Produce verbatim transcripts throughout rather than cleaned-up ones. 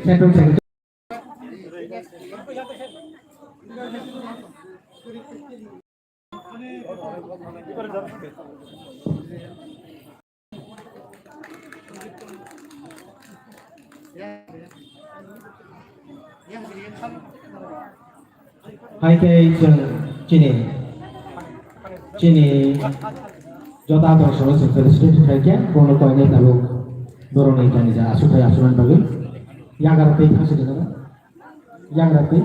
Central Secretary. Hai khe chwng chini, chini joto adong songno chwng felicitate khlai khe, bono koinai tabuk borokni thani ja aswk khai aswknani bagwi. Yagra twi thang sidi nang, yagra twi.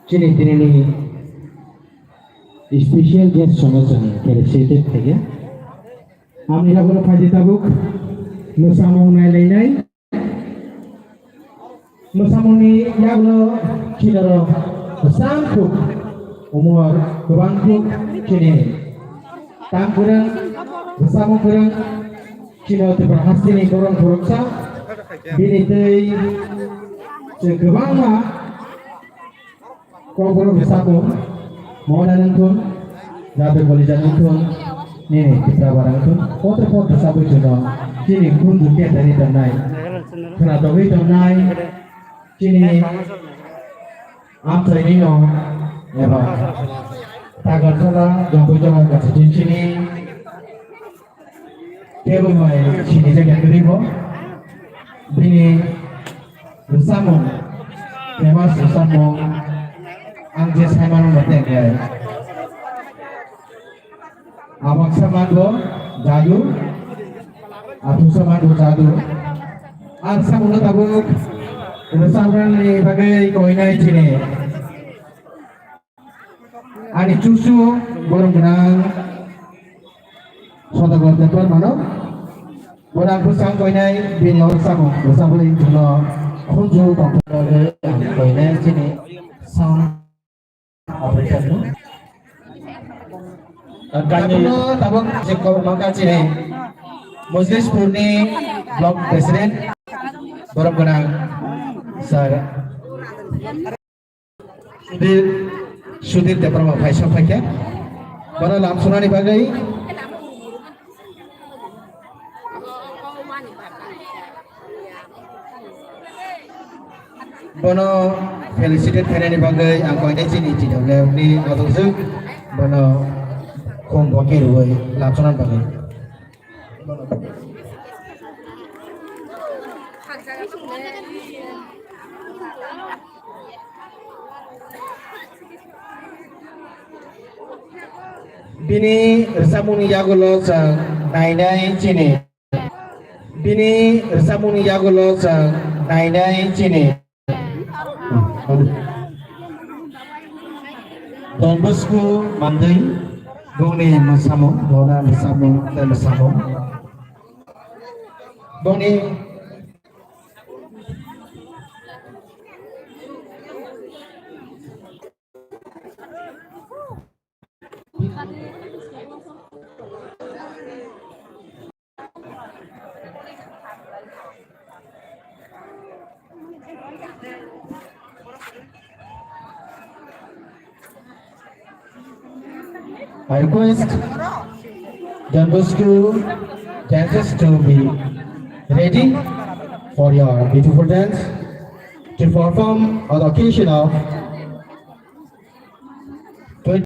Chini tinini special guest songno chwng felicitate khaikhe. Amni yagulo phaidi tabuk mwsamung nailainai. Mwsamungni yagulo chini rok bwsang kuk umor kwbang kuk chini tam kwrwng, bwsamung kwrwng chini Tripura hasteni borok boroksa bini twi chwng kwbangma Kokborok ni samung, Mohana nungthun, Rabe Kolija nungthun, nini Tipra bara nungthun, kotor kotor sabui chuno, chini khunju kethani tongnai, khwna togwi tongnai, chini amchaini no, eba Tagarjala, Jongkoi jala, Gachichini, Tebo bai sini jaga kwrwi bo. Bini rwchapmung, famous rwchapmung, ang je saimano no tengkhe. Abaksa manbo jadu, athuksa manbo jadu. Ang sabuno tabuk rwchaprangni bagwi koinai chini. Ani chuchu borok gwnang Sodagar Debbarmano. Borok bwsang koinai bini oro samung bwsang bwrwi chwngno khunju tongthokno ang koinai chini sound operator no. Kaino tabuk je kok mangka chini Mojlispur ni block president borok gwnang sir. Sudhir, Sudhir Debbarma phaisa phaikha. Bono lam sunani bagwi. Bono felicitate khainani bagwi ang koinai chini T W F ni adongjwk bono khum bo khe rwui lam sunani bagwi. Bini rwchapmungni yagulo chwng nainai chini. Bini rwchapmungni yagulo chwng nainai chini. Don Bosco Mandai, bongni mwsamung, bona mwsamung, tei mwsamung. Bongni I request Don Bosco dancers to be ready for your beautiful dance to perform on the occasion of